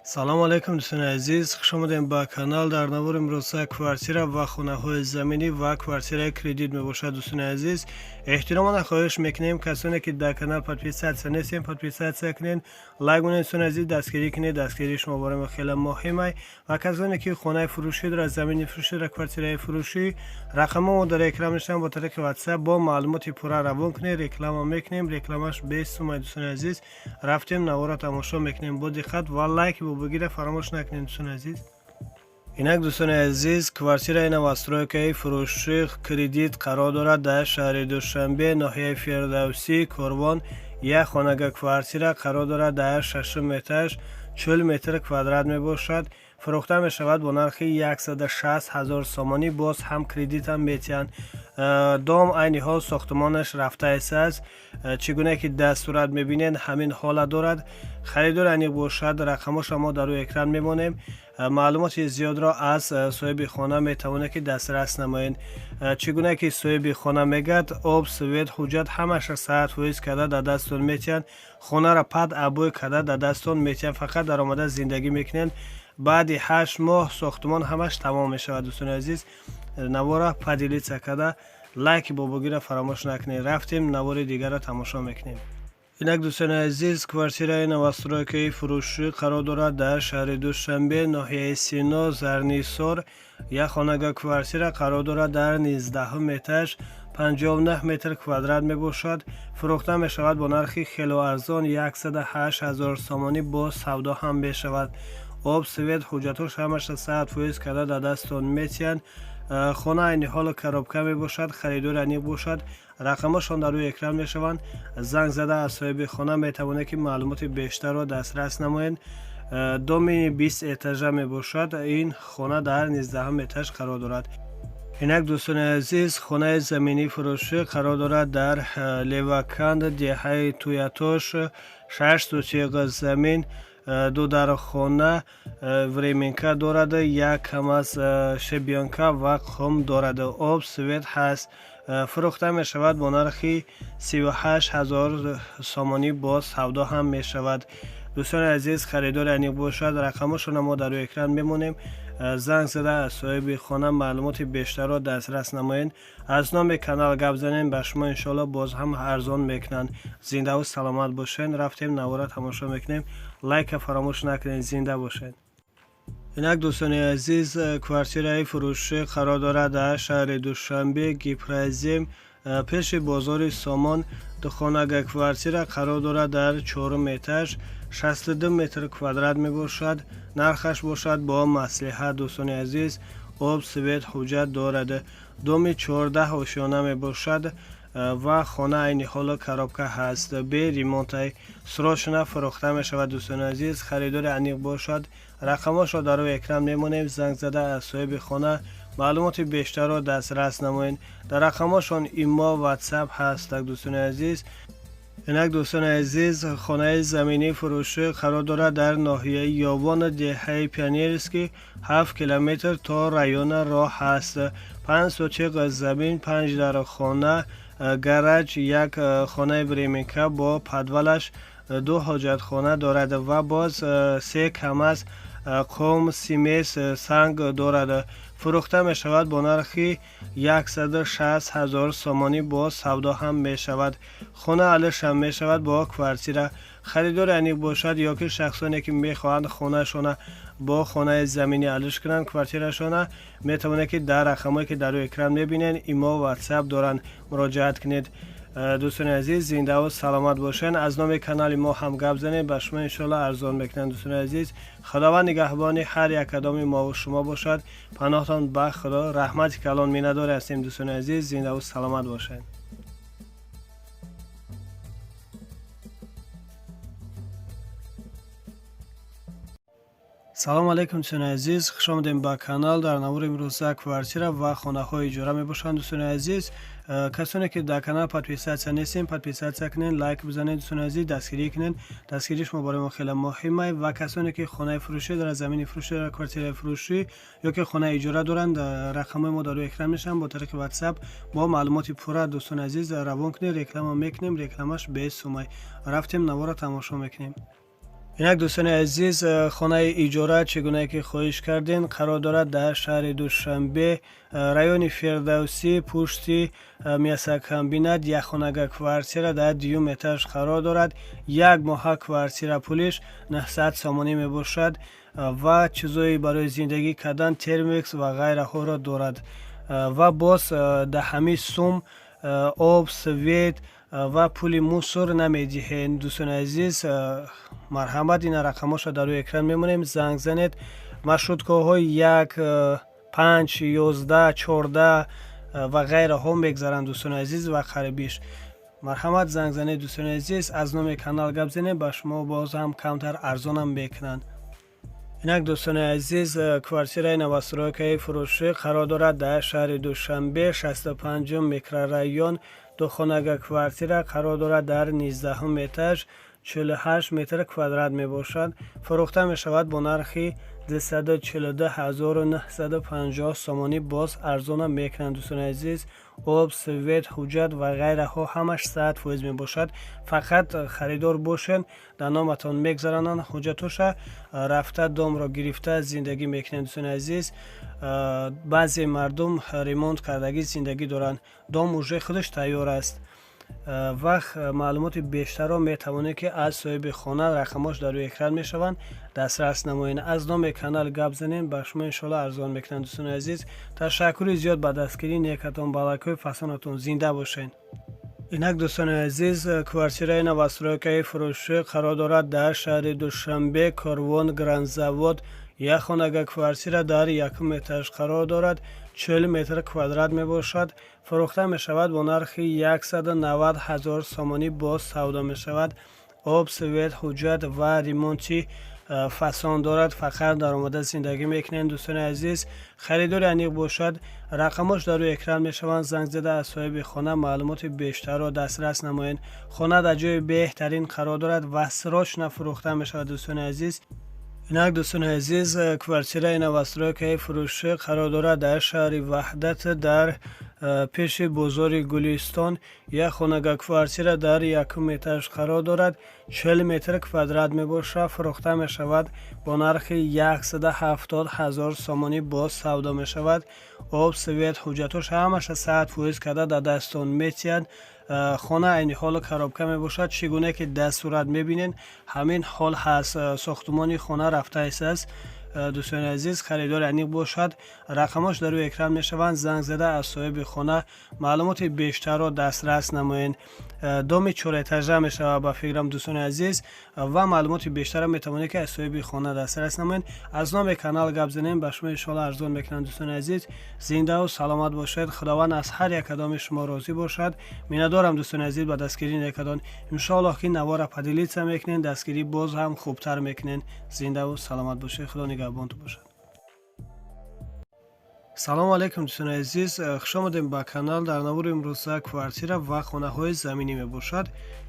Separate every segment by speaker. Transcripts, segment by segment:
Speaker 1: Салому алайкум, дӯстони азиз, хуш омадем ба канал. Дар навори имрӯза квартира ва хонаҳои заминӣ ва квартираи кредит мебошад. Дӯстони азиз, эҳтиромона хоҳиш мекунем, касоне ки дар канал подписаться нестем, подписаться кунед, лайк монед. Дӯстони азиз, дастгирӣ кунед, дастгирии шумо барои мо хеле муҳимай. Ва касоне ки хонаи фурӯшӣ дорад, замини фурӯшӣ дорад, квартираи фурӯшӣ, рақамҳо мо дар экран мешаванд, бо тариқи WhatsApp бо маълумоти пурра равон кунед, реклама мекунем, рекламаш 20 сумай. Дӯстони азиз, рафтем, навора тамошо мекунем бо диққат ва лайки бобогира фаромӯш накунед, дӯстони азиз. Инак, дӯстони азиз, квартираи новостройкаи фурӯшӣ кредит қарор дорад дар шаҳри Душанбе, ноҳияи Фирдавсӣ, Корвон. Як хонага квартира қарор дорад дар шашум этаж, 40 метр квадрат мебошад. Фурӯхта мешавад бо нархи 160 ҳазор сомонӣ, боз ҳам кредитам метиҳанд. Дом айни ҳол сохтмонаш рафтааст. Чӣ гуна ки дар сурат мебинед, ҳамин ҳолат дорад. Харидор аниқ бошад, рақамҳоша мо дар рӯи экран мемонем. Маълумоти зиёдро аз соҳиби хона метавонед ки дастрас намоед. Чӣ гуна ки соҳиби хона мегӯяд, об, свет, ҳуҷҷат ҳамаша 100% карда дар дасттон метиҳанд. Хонаро под обои карда дар дасттон метиҳанд, фақат даромада зиндагӣ мекунед. Баъди 8 моҳ сохтмон ҳамаш тамом мешавад. Дӯстони азиз, навора поделиться карда, лайки бобогиро фаромӯш накунед. Рафтем, навори дигарро тамошо мекунем. Инак, дӯстони азиз, квартираи новостройкаи фурӯшӣ қарор дорад дар шаҳри Душанбе, ноҳияи Сино, Зарнисор. Як хонага квартира қарор дорад дар 19-ум этаж, 59 метр квадрат мебошад. Фурӯхта мешавад бо нархи хело арзон, 108 ҳазор сомонӣ, боз савдо ҳам мешавад. Об, свет, ҳуҷҷатҳош ҳамаша 100% карда дар дасттон метиҳанд. Хона айни ҳол коробка мебошад. Харидори аниқ бошад, рақамҳошон дар рӯи экран мешаванд. Занг зада аз соҳиби хона метавонед ки маълумоти бештарро дастрас намоед. Доми 20 этажа мебошад, ин хона дар 19-ум этаж қарор дорад. Инак, дӯстони азиз, хонаи заминии фурӯшӣ қарор дорад дар Леваканд, деҳаи Туятош. 6 сотиқ замин, ду дархона, временка дорад, як камаз щебёнка ва қум дорад. Об, свет ҳаст. Фурӯхта мешавад бо нархи 38 ҳазор сомонӣ, боз савдо ҳам мешавад. Дӯстони азиз, харидори аниқ бошад, рақамҳошона мо дар рӯи экран мемонем. Занг зада аз соҳиби хона маълумоти бештарро дастрас намоед. Аз номи канал гап занем, ба шумо иншоалло боз ҳам арзон мекунанд. Зиндаву саломат бошед. Рафтем, навора тамошо мекунем. Лайка фаромӯш накунед. Зинда бошед. Инак, дӯстони азиз, квартираи фурӯшӣ қарор дорад дар шаҳри Душанбе, Гипрозем, пеши бозори Сомон. Духонага квартира қарор дорад дар чорум этаж, 62 метр квадрат мебошад. Нархаш бошад бо маслиҳат. Дӯстони азиз, об, свет, ҳуҷҷат дорад. Доми 14 ошёна мебошад ва хона айни ҳоло коробка ҳаст, бе ремонтай, срочно фурӯхта мешавад. Дӯстони азиз, харидори аниқ бошад, рақамҳошро дар рӯи экран мемонем. Занг зада аз соҳиби хона маълумоти бештарро дастрас намоед. Дар рақамҳошон имо, WhatsApp ҳаст. Дӯстони азиз. Инак, дӯстони азиз, хонаи заминии фурӯшӣ қарор дорад дар ноҳияи Ёвон, деҳаи Пионерский, 7 километр то района роҳ ҳаст. 5 сотиқ замин, панҷ дархона, гараж, як хонаи временка бо подвалаш, ду ҳоҷатхона дорад ва боз се камаз қум, смесь, санг дорад. Фурӯхта мешавад бо нархи 160 ҳазор сомонӣ, боз савдо ҳам мешавад. Хона алишам мешавад бо квартира. Харидори аниқ бошад ё ки шахсоне ки мехоҳанд хонаашона бо хонаи заминӣ алиш кунанд, квартирашона, метавонед ки дар рақамҳое ки дар рӯи экран мебинед, имо, WhatsApp доранд, муроҷиат кунед. Дӯстони азиз, зиндаву саломат бошед. Аз номи канали мо ҳам гап занед, ба шумо иншоалло арзон мекунанд. Дӯстони азиз, Худованд нигаҳбони ҳар як кадоми мову шумо бошад. Паноҳтон ба Худо, раҳмати калон, миннатдоре ҳастем. Дӯстони азиз, зиндаву саломат бошед. Салому алайкум, дӯстони азиз, хуш омадем ба канал. Дар навори имрӯза квартира ва хонаҳои иҷора мебошанд. Дӯстони азиз, касоне ки дар канал подписаться нестем, подписаться кунед, лайк бизанед. Дӯстони азиз, дастгирӣ кунед, дастгирии шумо барои мо хеле муҳимай. Ва касоне ки хонаи фурӯшӣ дорад, замини фурӯшӣ дорад, квартираи фурӯшӣ ё ки хонаи иҷора доранд, рақамҳои мо дар рӯи экран мешаванд, бо тариқи WhatsApp бо маълумоти пурра, дӯстони азиз, равон кунед, реклама мекунем, рекламаш 20 сумай. Рафтем, навора тамошо мекунем. Инак, дӯстони азиз, хонаи иҷора, чӣ гунае ки хоҳиш кардем, қарор дорад дар шаҳри Душанбе, райони Фирдавсӣ, пушти мясокомбинат. Якхонага квартира дар дуюм этаж қарор дорад. Як моҳа квартира пулиш 900 сомонӣ мебошад ва чизҳои барои зиндагӣ кардан, термикс ва ғайраҳоро дорад. Ва боз дар ҳамин сум об, свет ва пули мусор намедиҳед. Дӯстони азиз, марҳамат, ина рақамҳоша дар рӯи экран мемонем, занг занед. Маршруткаҳои 1, 5, 11, 14 ва ғайраҳо мегзаранд, дӯстони азиз, ва қарибиш. Марҳамат, занг занед, дӯстони азиз, аз номи канал гап занед, ба шумо боз ҳам камтар арзонам мекунанд. Инак, дӯстони азиз, квартираи новостройкаи фурӯшӣ қарор дорад дар шаҳри Душанбе, 65-ум микрорайон. Духонага квартира қарор дорад дар 19-ум этаж, 48 метр квадрат мебошад. Фурӯхта мешавад бо нархи 242 950 сомонӣ, боз арзона мекунанд, дӯстони азиз. Об, свет, ҳуҷҷат ва ғайраҳо ҳамаш 100% мебошад. Фақат харидор бошед, дар номатон мегзаронанд ҳуҷҷатоша, рафта домро гирифта зиндагӣ мекунед, дӯстони азиз. Баъзе мардум ремонт кардагӣ зиндагӣ доранд, дом уже худаш тайёр аст. Ва маълумоти бештарро метавонед, ки аз соҳиби хона, рақамҳош дар рӯи экран мешаванд, дастрас намоед. Аз номи канал гап занем, ба шумо иншоалло арзон мекунанд. Дӯстони азиз, ташаккури зиёд ба дастгирии некатон, ба лайкҳои фасонатон. Зинда бошед. Инак, дӯстони азиз, квартираи новостройкаи фурӯшӣ қарор дорад дар шаҳри Душанбе, Корвон, Грандзавод. Як хонага квартира дар якум этаж қарор дорад, 40 метр квадрат мебошад. Фурӯхта мешавад бо нархи 190 ҳазор сомонӣ, боз савдо мешавад. Об, свет, ҳуҷҷат ва ремонти фасон дорад. Фақат даромада зиндагӣ мекунем. Дӯстони азиз, харидори аниқ бошад, рақамҳош дар рӯи экран мешаванд, занг зада аз соҳиби хона маълумоти бештарро дастрас намоед. Хона дар ҷои беҳтарин қарор дорад ва срочно фурӯхта мешавад, дӯстони азиз. Инак, дӯстони азиз, квартираи новостройкаи фурӯшӣ қарор дорад дар шаҳри Ваҳдат, дар пеши бозори Гулистон. Як хонага квартира дар якум этаж қарор дорад, 40 метр квадрат мебошад. Фурӯхта мешавад бо нархи 170 ҳазор сомонӣ, боз савдо мешавад. Об, свет, ҳуҷҷатош ҳамаша 100% карда дар дастон метиҳад. Хона айни ҳол коробка мебошад. Чӣ гуна ки дар сурат мебинед, ҳамин ҳол ҳаст, сохтумони хона рафтааст. Дӯстони азиз, харидори аниқ бошад, рақамҳош дар рӯи экран мешаванд, занг зада аз соҳиби хона маълумоти бештарро дастрас намоед. Доми чорэтажа мешавад, ба фикрам, дӯстони азиз. Ва маълумоти бештарро метавонед, ки аз соҳиби хона дастрас намоед. Аз номи канал гап занем, ба шумо иншоалло арзон мекунанд. Дӯстони азиз, зиндаву саломат бошед, Худованд аз ҳар як кадоми шумо розӣ бошад. Миннатдорам, дӯстони азиз, ба дастгирии некадон. Иншоаллоҳ, ки навора поделиться мекунед, дастгирӣ боз ҳам хубтар мекунед. Зиндаву саломат бошед, Худо нигаҳбонтон бошад. Салому алайкум, дӯстони азиз, хушомадем ба канал. Дар навори имрӯза квартира ва хонаҳои заминӣ мебошад.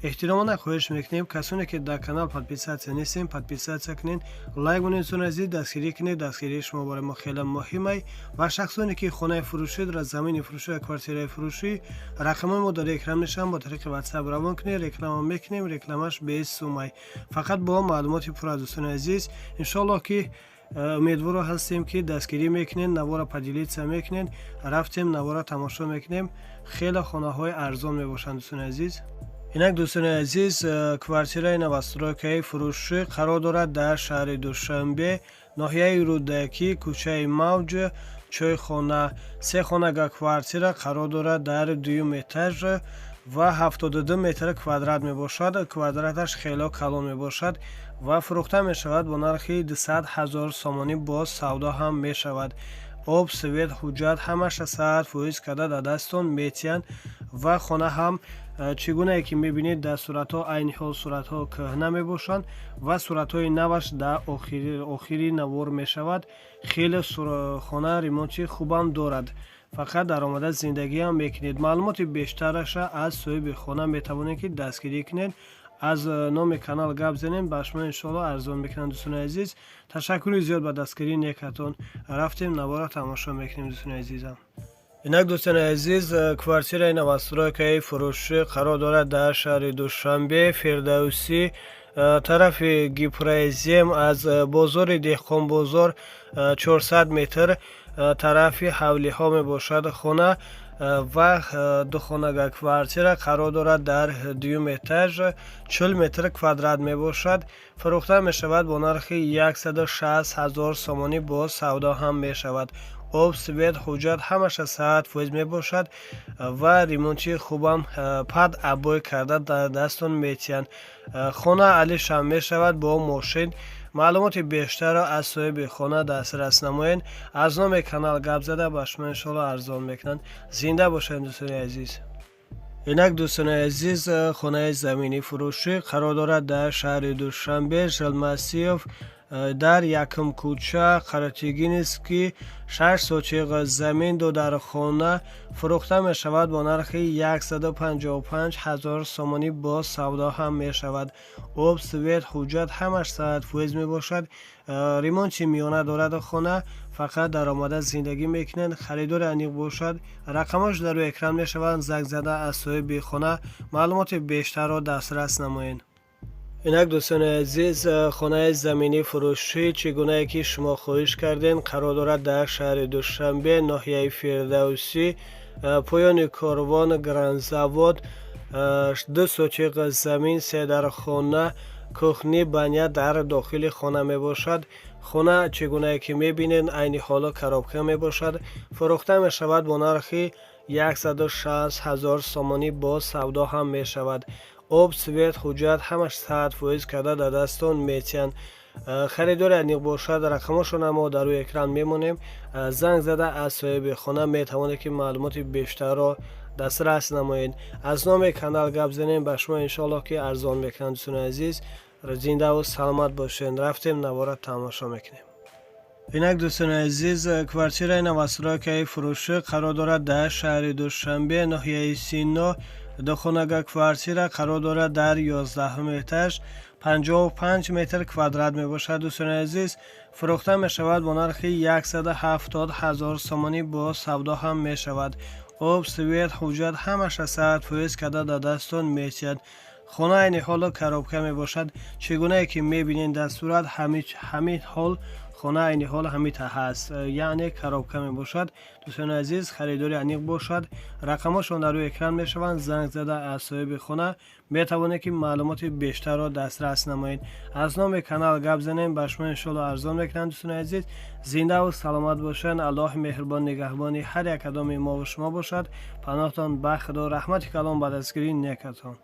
Speaker 1: Эҳтиромона хоҳиш мекунем, касоне ки дар канал подписаться нестем, подписаться кунед, лайк монед. Дӯстони азиз, дастгирӣ кунед, дастгирии шумо барои мо хеле муҳимай. Ва шахсоне ки хонаи фурӯшӣ дорад, замини фурӯшӣ ва квартираи фурӯшӣ, рақамҳои мо дар экран мешаванд, бо тариқи WhatsApp равон кунед, реклама мекунем, рекламаш бесумай, фақат бо маълумоти пурра. Дӯстони азиз, иншоаллоҳ, ки умедворо ҳастем, ки дастгирӣ мекунед, навора поделиться мекунед. Рафтем, навора тамошо мекунем. Хеле хонаҳои арзон мебошанд, дӯстони азиз. Инак, дӯстони азиз, квартираи новостройкаи фурӯшӣ қарор дорад дар шаҳри Душанбе, ноҳияи Рӯдакӣ, кӯчаи Мавҷ, чойхона. Се хонага квартира қарор дорад дар дуюм этаж ва 72 метр квадрат мебошад. Квадраташ хело калон мебошад ва фурӯхта мешавад бо нархи 200 ҳазор сомонӣ, боз савдо ҳам мешавад. Об, свет, ҳуҷҷат ҳамаша 100% карда дар дастон метиҳанд. Ва хона ҳам, чӣ гунае ки мебинед дар суратҳо, айни ҳол суратҳо кӯҳна мебошанд ва суратҳои наваш дар охири навор мешавад. Хеле хона ремонти хубам дорад, фақат даромада зиндагиам мекунед. Маълумоти бештараша аз соҳиби хона метавонед, ки дастгирӣ кунед. Аз номи канал гап занем, ба шумо иншоалло арзон мекунанд. Дӯстони азиз, ташаккури зиёд ба дастгирии некатон. Рафтем, навора тамошо мекунем, дӯстони азизам. Инак, дӯстони азиз, квартираи новостройкаи фурӯшӣ қарор дорад дар шаҳри Душанбе, Фирдавсӣ. Тарафи Гипрозем, аз бозори Деҳқонбозор 400 метр тарафи ҳавлиҳо мебошад хона ва духонага квартира қарор дорад дар дуюм этаж, 40 метр квадрат мебошад. Фурӯхта мешавад бо нархи 160 ҳазор сомонӣ, бо савдо ҳам мешавад. Об, свет, ҳуҷҷат ҳамаша 100% мебошад ва ремонти хубам под обой карда дар дастон метиҳанд. Хона алишам мешавад бо мошин. Маълумоти бештарро аз соҳиби хона дастрас намоед. Аз номи канал гап зада, ба шумо иншоалло арзон мекунанд. Зинда бошед, дӯстони азиз. Инак, дӯстони азиз, хонаи заминӣ фурӯшӣ қарор дорад дар шаҳри Душанбе, Жилмассив, дар якум кӯча, Қаратегинский, 6 сотих замин, ду дар хона. Фурӯхта мешавад бо нархи 155 ҳазор сомонӣ, бо савдо ҳам мешавад. Об, свет, ҳуҷҷат ҳамаш 100% мебошад. Ремонти миёна дорад хона, фақат даромада зиндагӣ мекунанд. Харидори аниқ бошад, рақамош дар рӯи экран мешаванд. Занг зада, аз соҳиби хона маълумоти бештарро дастрас намоед. Инак, дӯстони азиз, хонаи заминӣ фурӯшӣ, чӣ гунае ки шумо хоҳиш кардем, қарор дорад дар шаҳри Душанбе, ноҳияи Фирдавсӣ, поёни корвон Гранзавод, 2 сотих замин, се дар хона, кухня, баня дар дохили хона мебошад. Хона, чӣ гунае ки мебинед, айни ҳоло коробка мебошад. Фурӯхта мешавад бо нархи 160 ҳазор сомонӣ, бо савдо ҳам мешавад. Об, свет, ҳуҷҷат ҳамаш 100% карда дар дастон метиҳанд. Харидори аниқ бошад, рақамошона мо дар рӯи экран мемонем. Занг зада, аз соҳиби хона метавонед ки маълумоти бештарро дастрас намоед. Аз номи канал гап занем, ба шумо иншоаллоҳ ки арзон мекунанд. Дӯстони азиз, зиндаву саломат бошед. Рафтем, навора тамошо мекунем. Инак, дӯстони азиз, квартираи новостройкаи фурӯшӣ қарор дорад дар шаҳри Душанбе, ноҳияи Сино. Духонага квартира қарор дорад дар 11-ум этаж, 55 метр квадрат мебошад. Дӯстони азиз, фурӯхта мешавад бо нархи 170 ҳазор сомонӣ, бо савдо ҳам мешавад. Об, свет, ҳуҷҷат ҳамаша 100% карда дар дастон метиҳад. Хона айни ҳоло коробка мебошад. Чӣ гунае ки мебинед дар сурат, ҳамин ҳол хона айни ҳол ҳамита ҳаст, яъне коробка мебошад. Дӯстони азиз, харидори аниқ бошад, рақамошон дар рӯи экран мешаванд. Занг зада, аз соҳиби хона метавонед ки маълумоти бештарро дастрас намоед. Аз номи канал гап занем, ба шумо иншоалло арзон мекунанд. Дӯстони азиз, зиндаву саломат бошанд. Аллоҳи меҳрубон нигаҳбони ҳар як кадоми мову шумо бошад. Паноҳтон ба Худо. Раҳмати калон ба дастгирии некатон.